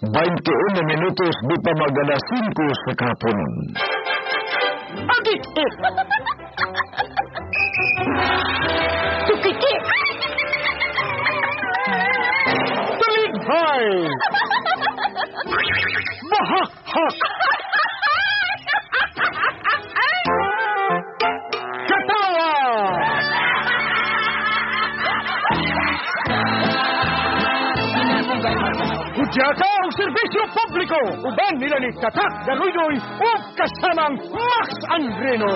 21 minutos di pa mag-alas 5 sa kahaponon. Adik! Tukiki! Talighay! Bahak-hak! Katawa! Hudyata ang serbisyo publiko! Uban nila ni Tatak Daluidoy o kasamang Max Andreno.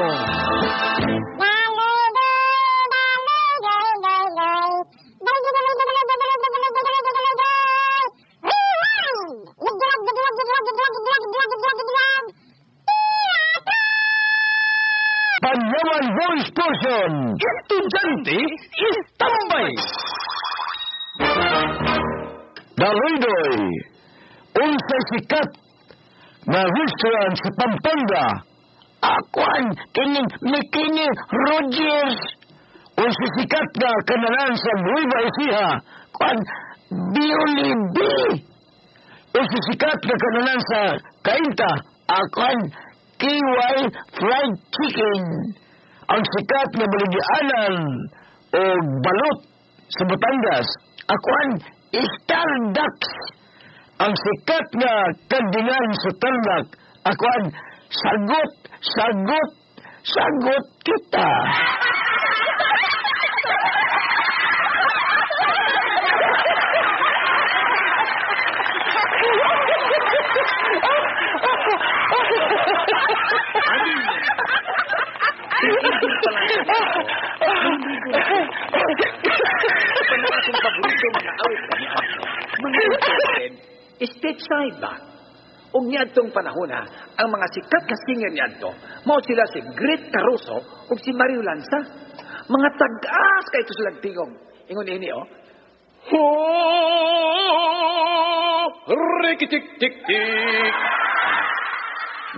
Panyawan Voice Person! Estudyante, istambay! Daluidoy, unsay sikat na restaurant sa Pampanga. Akuan, kining Mikini Rogers. Unsay sikat na kanalan sa Nueva Ecija. Kuan, Bioli B. Unsay sikat na kanalan sa Cainta. Akuan, KY Fried Chicken. Ang sikat na baligyanan o balot sa Batangas. Akuan, Starducks. Ang sikat nga kandingan sa Tarlac. Akuan, sagot, sagot, sagot kita. Stateside ba? Ug niadtong panahon ha, ang mga sikat ka singer niadto, mao sila si Great Caruso ug si Mario Lanza. Mga tag-as kay ito silang tingog. Ingon ini oh. Ho! Riki tik tik tik.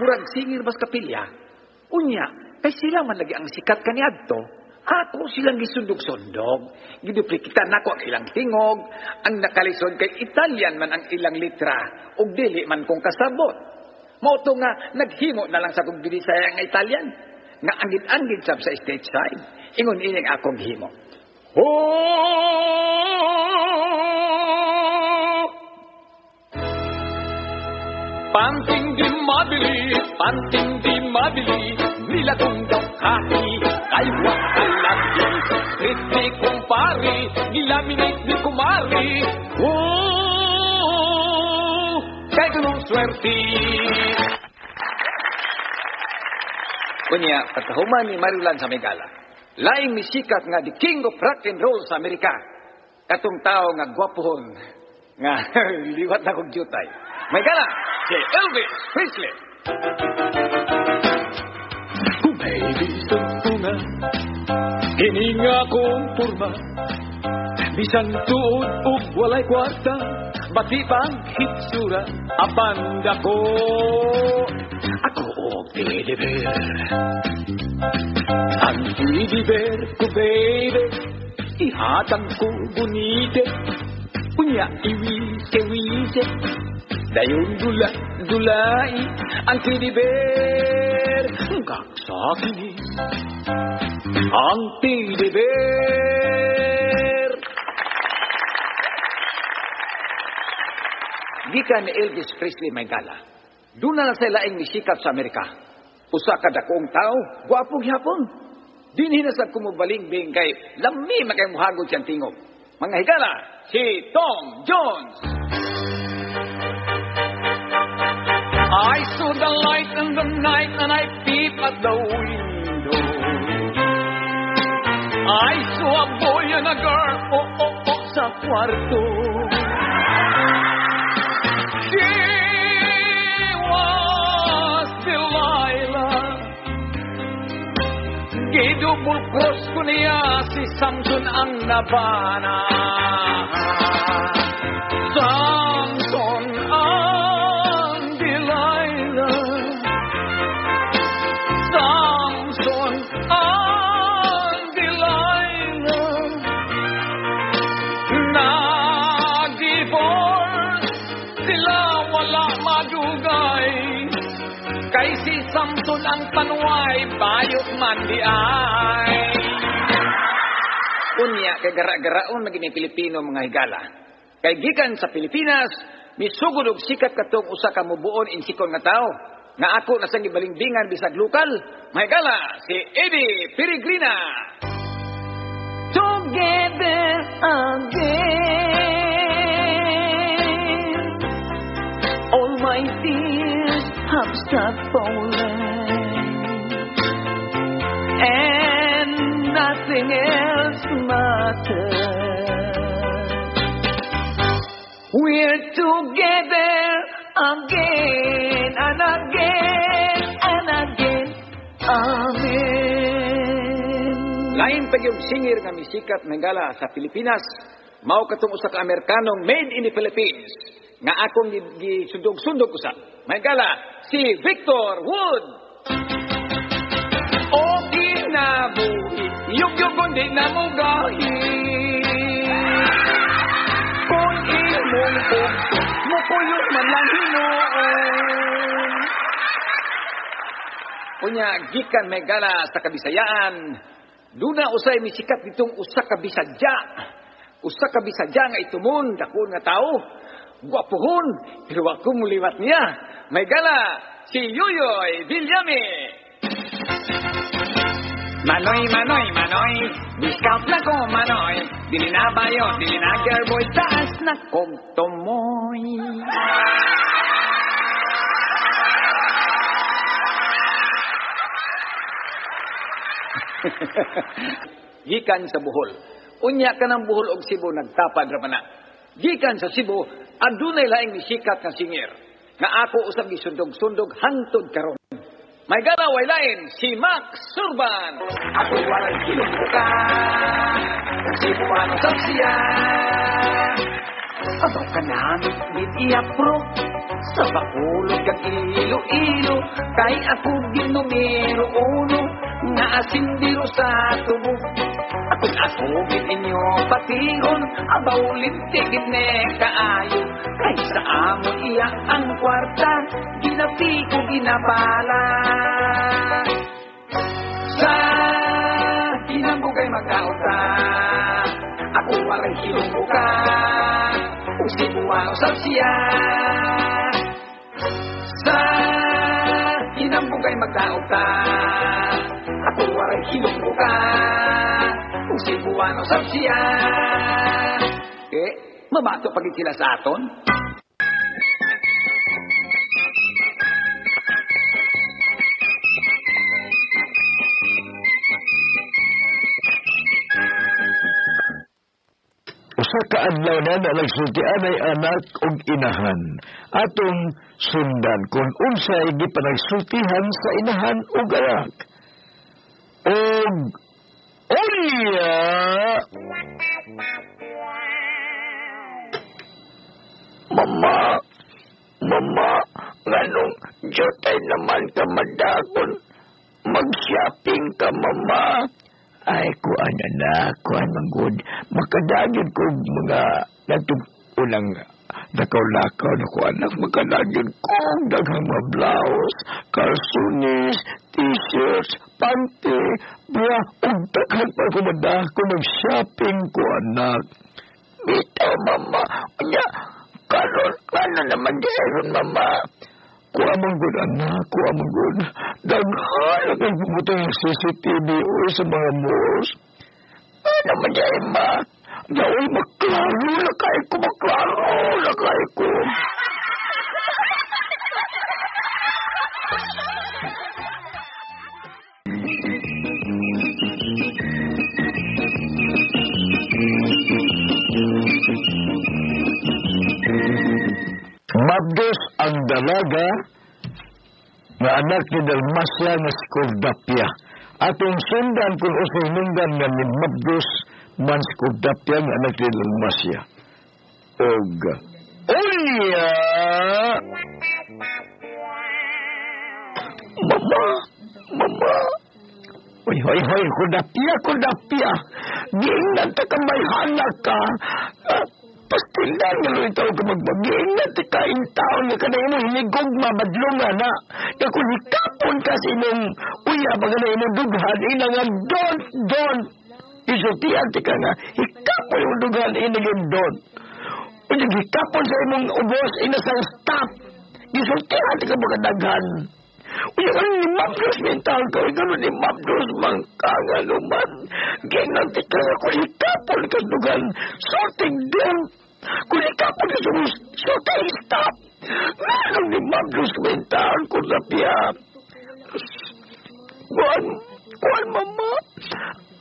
Murag singer bas kapilya. Unya, kay sila man lagi ang sikat kaniadto. Ako silang gisundog-sundog. Giduplikitan nako ang ilang tingog. Ang nakalisod kay Italian man ang ilang litra. Ug dili man kong kasabot. Mao to nga naghimo na lang sa kong binisaya nga Italian. Nga anggid-anggid sab sa stateside. Ingon ining akong himo. Ho! Panting di mabili, panting di mabili, nilatong daw kaki, kay wakalaki. Street ni kumpari, nilaminate ni kumari. Oh, kay kunong swerte. Unya, pagkahuman ni Mario Lanza Megala, laing misikat nga the king of rock and roll sa Amerika. Katong tao nga gwapohon, nga liwat na kong jutay. May gala, si Elvis Presley. Kung may gusto ko nga, kini nga akong porma, bisan tuod ug walay kwarta, bati pang hitsura, apan dako. Ako og teddy bear. Ang teddy bear ko, baby, ihatag ko bunite, unya iwise-wise, dayon dula-dulai, ang teddy bear, kagsakini, ang teddy bear. Gikan ni Elvis Presley may gala. Doon na lang sa laing misikat sa Amerika. Usa ka dakoong tao, gwapo gihapon. Dinhi na sad kumubalingbing kay lami makay muhagod siyang tingog. Mga higala, si Tom Jones. I saw the light in the night and I peeped at the window. I saw a boy and a girl, oh, oh, oh, sa kwarto. She was Delilah. Gidouble cross ko niya si Samson ang nabana. Samson ang Delilah. Samson ang Delilah. Nag-divorce sila wala madugay, kay si Samson ang panuay, bayot man di ay. Unya kay gara-garaon magini Pilipino mga higala. Kay gikan sa Pilipinas, misugod og sikat katong usa ka mubuon insikon nga tawo. Nga ako na sang gibalingbingan bisag lokal, mga higala si Eddie Peregrina. Together again, all my tears have stopped falling, and nothing else matters. We're together again and again and again. Amen. Lain pa gyud singer nga misikat mga sa Pilipinas, mao katong usa ka Amerikanong made in the Philippines nga akong gisundog-sundog usa. Mga si Victor Wood. O kinabuhi, yugyugon di na mo gahi. Kung imong pugso, mukuyot man lang hinuon. Unya gikan may gala sa Kabisayaan, duna usay misikat ditong usa ka Bisadya. Usa ka Bisadya nga itumon, dako nga tao, gwapuhon, pero ako muliwat niya. May gala si Yoyoy Villame. Manoy, manoy, manoy, discount na ko, manoy. Dili na bayo, dili na girl boy, taas na kog tumoy. Gikan sa Bohol. Unya ka ng Bohol og Cebu nagtapad ra man na. Gikan sa Cebu, adunay laing misikat nga singer nga ako usab gisundog-sundog hangtod karon. May galaway lain si Max Surban. Ako walay kilong-buka, Cebuano sab siya. Abaw ka namin i-apro, sa Bacolod kag Iloilo, kay ako ginumero uno, nga asindiro sa tubo. Akong ako gid inyo patihon, abaw lintigid ne kaayo, kay sa amon iya ang kwarta, ginapi ko ginabala. Sa kinambugay magkaunta, ako walay hilong-buka, ug Cebuano sab siya. Sa kinambugay magkaunta, ako walay hilong-buka, ug Cebuano sab siya. Eh, mabato pagid sila sa aton? Usa ka adlaw na nagsultian ay anak og inahan. Atong sundan kung unsay gipanagsultihan sa inahan og anak. Og unya Mama, mama, nganong jutay naman ka madakon, mag-shopping ka, mama. Ay, kuan anak, kuan manggod. Makadagyon ko mga natong unang nakaw-lakaw na ko anak, makadagyon ko daghang mga blouse, kalsones, t-shirts, panty, bra, ug daghan pa ko madako mag-shopping ko anak. Bitaw, mama, unya, karon, ano naman di aron, mama? Kuha mong good, anak, kuha mong good. Daghan na kang pumutang ng CCTV o sa mga malls. Ano man di, ma? Daoy, maklaro na kayo ko, maklaro na kayo ko. Mabdos ang dalaga nga anak ni Dalmasia nga si Cordapia. Atong sundan kung usay nunggan nga ni Mabdos man si Cordapia nga anak ni Dalmasia. Og unya! Mama! Mama! Hoy, hoy, hoy! Cordapia! Cordapia! Giingnan ta ka may hanak ka! Pastildan nga luwi tao ka magbaging na tikain taon nga kanang imong hinigog mabadlong nga na. Nga kung hikapon ka sa imong uya ba nga imong dughan, ina nga don't, don't. Isultian ti ka nga, hikapon imong dughan, ina nga don't. Unya hikapon sa imong ubos, ina sa stop. Isultian ti ka mga daghan. Unya ano ni Mabdos mental ka, ano ni Mabdos man ka nga luman. Ginang ti ka nga kung hikapon ka sa dughan, sulting don't. Kung hikapon ka sa ubos, sulting stop. Ano ni Mabdos mental kung napia. Kuan, kuan mama.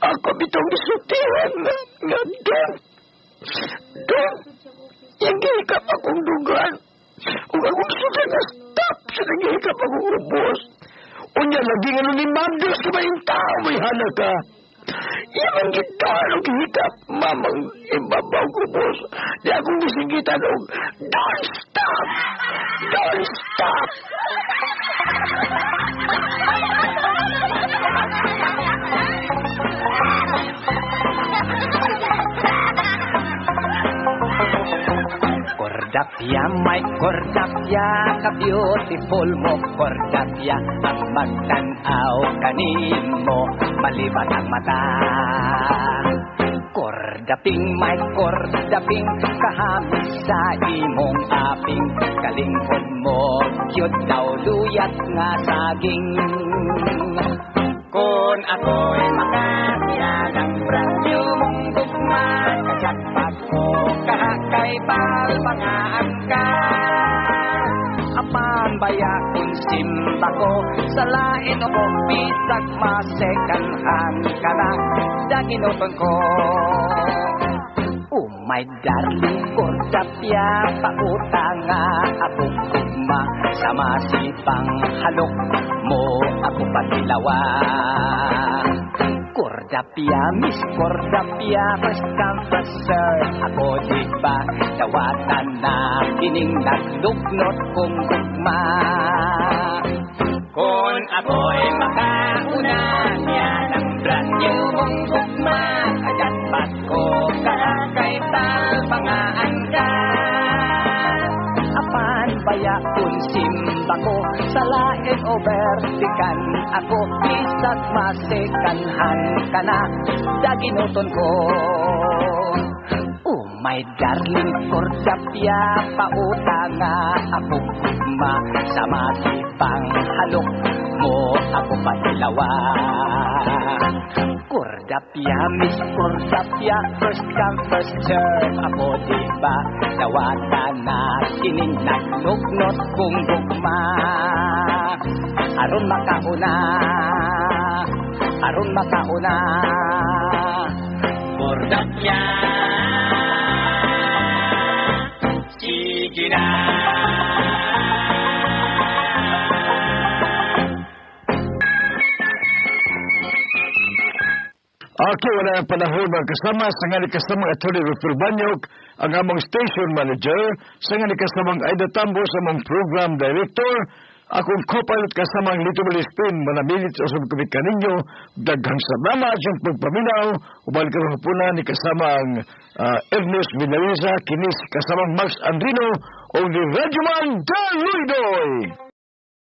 Ako bitong isultihan nga, nga don't. Don't. Yung gihikap akong dugan. Ug akong sultihan nga stop sa nagihikap akong ubos. Unya lagi nga ni Mabdos ka ba yung tao may hana ka. Iyang gitaan og gihikap, mamang ibabaw ko ubos. Di akong gisingitan og don't stop! Don't stop! Kordapya, may kordapya, ka-beautiful mo, kordapya, ang magtan-aw kanimo, malibat ang mata. Kordaping, may kordaping, kahamis sa imong aping, kalingkod mo, cute daw luyat nga saging. Kung ako'y makakya ng brand new mong gugma, kajakpat ko kahakay palpangaan ka. Apan baya kung simba ko, sa lain o ko, bisag masekanhan ka na, daginuton ko. Oh my darling, kordapya, pautang nga ako gugma, sa masipang halok mo ako patilawa. Kordapya, Miss Kordapya, first come, first serve. Ako di ba, dawatan na kining naglugnot kong gugma. Kung ako'y makauna niya ng brand new mong gugma, kajatpat ko kakay talpangaan ka. Apan baya kung simba ko, sa lain o vertikan ako, bisag masekanhan ka na, daginuton ko. Oh my darling, kordapya, pautang nga ako gugma, sa masipang halok mo ako patilawa. Kordapya, Miss Kordapya, first come, first serve. Ako di ba, dawatan na kining naglugnot kong gugma. Aron makauna, aron makauna, Kordapya, sige na. Okay, wala ang panahon mga kasama. Sa nga ni kasamang Atty. Rufil Banyok, ang among station manager, sa nga ni kasamang Aida Tambo, sa among program director, akong co-pilot kasamang Lito Balispin, manamilit sa usab kumit kaninyo, daghang salamat sa pagpaminaw, ubal karong hapuna ni kasamang Ernest Villariza, kinis kasamang Max Andrino, o ni Radyoman Daluidoy.